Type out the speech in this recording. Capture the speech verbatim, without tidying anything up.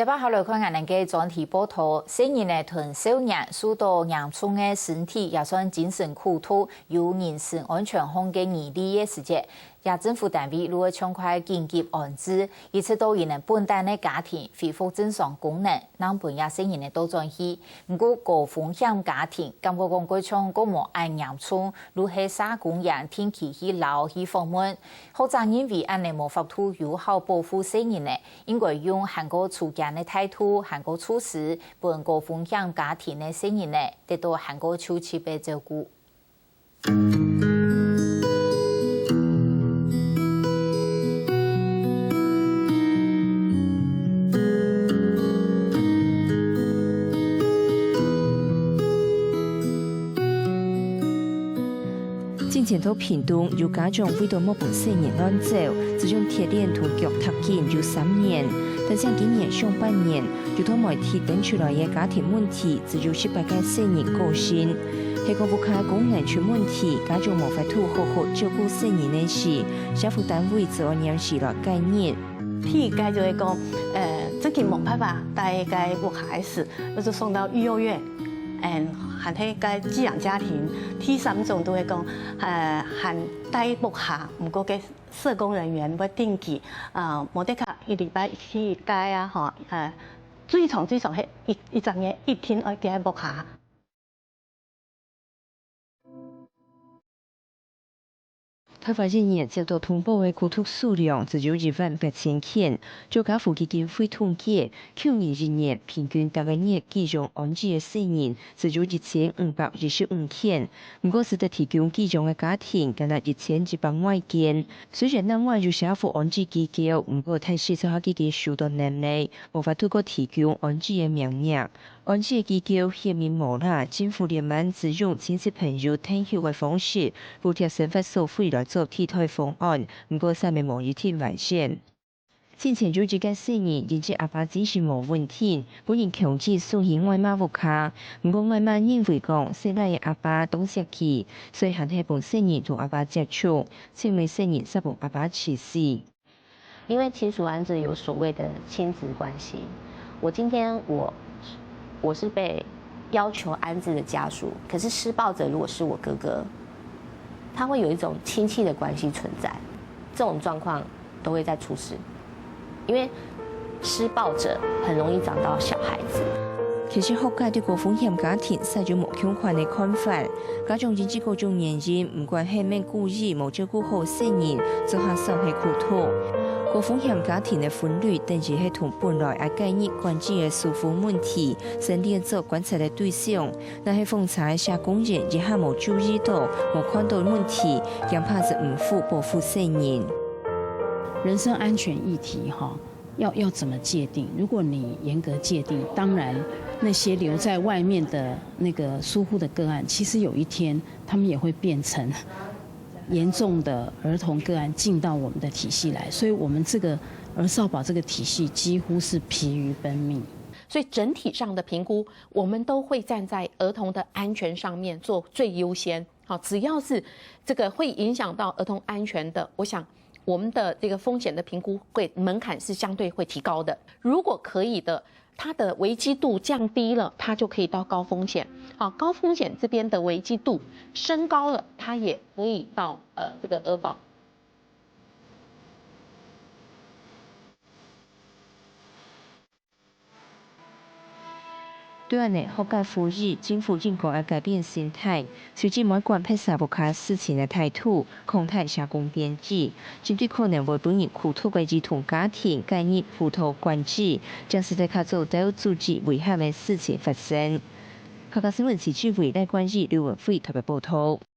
接下來看𠊎等个專題報導，細人仔同少年受到嚴重个身體也算精神苦毒，有人身安全項个疑慮个時節，這政府單位就會搶快緊急安置，一直到佢等本旦个家庭恢復正常功能，正分這細人仔倒轉去。毋過高風險家庭，感覺講過像過無恁嚴重，就係社工也定期去摎去訪問。學者認為恁呢無法度有效保護細人仔， 應該用還過周全个態度，還過措施，分高風險家庭个細人仔得到還過周全个照顧。進前到屏東，有家長為著莫分細人亂走，就用鐵鏈同腳踢緊有三年。但像今年上半年，有透媒體登出來个家庭問題，就有十八個細人過身。係講屋下功能出問題，家長無法度好好照顧細人个時，社福單位就愛黏時來介入。第一個就係講，呃，真个無辦法帶該屋下个時，那就送到育幼院，嗯，還係該寄養家庭。第三種就係講，呃，還帶屋下，毋過該 社工人員會定期，呃，無得較一禮拜去一擺啊，吼，呃，最長最長係一，一隻月一定愛在屋下。臺灣一年接到通報个孤獨數量只有一萬八千件，照家扶基金會統計，舊年一年平均逐個月寄養安置个細人只有一千五百一十五件，毋過使得提供寄養个家庭干焦一千一百外間。 雖然另外有社福安置機構，毋過大多數个基金收到難呢，無法度過提供安置个名額。安置个機構顯明無罅，政府連忙只用親戚朋友𢯭手个方式，補貼生活所費來做替代方案，毋過煞也無一定完善。進前有一個細人因為阿爸精神無穩定，分人強制送去外媽屋下，毋過外媽認為講細賴个阿爸當惜佢，所以還係分細人同阿爸接觸。 最尾細人煞分阿爸飼死。因為親屬安置有所謂的親子關係，我今天我，我是被要求安置的家屬，可是施暴者如果是我哥哥，他會有一種親戚的關係存在，這種狀況都會再出事，因為施暴者很容易找到小孩子。 其實學界對高風險家庭煞有無共款个看法。家長因為各種原因，毋管係毋係故意無照顧好細人，做下算係孤獨。高風險家庭个分類，等於係同本來愛介入關注个疏忽問題，先連做觀察个對象。若係奉茶个社工員一下無注意到、無看到問題，驚怕就毋負保護細人。人身安全議題哈， 要，要怎麼界定？如果你嚴格界定，當然那些留在外面的那個疏忽的個案，其實有一天他們也會變成嚴重的兒童個案進到我們的體系來，所以我們這個兒少保這個體系幾乎是疲於奔命。所以整體上的評估，我們都會站在兒童的安全上面做最優先。好，只要是這個會影響到兒童安全的，我想 我們的這個風險的評估會，門檻是相對會提高的。如果可以的，它的危機度降低了，它就可以到高風險。好，高風險這邊的危機度升高了，它也可以到，呃，這個兒保。 對恁呢，學界呼籲政府應該愛改變心態，隨時莫管別儕屋下事情个態度，擴大社工編制，針對可能會分人孤獨个兒童家庭，介入輔導關注，正使得較早兜阻止危險个事情發生。客家新聞徐志偉、賴冠宇、劉文輝特別報導。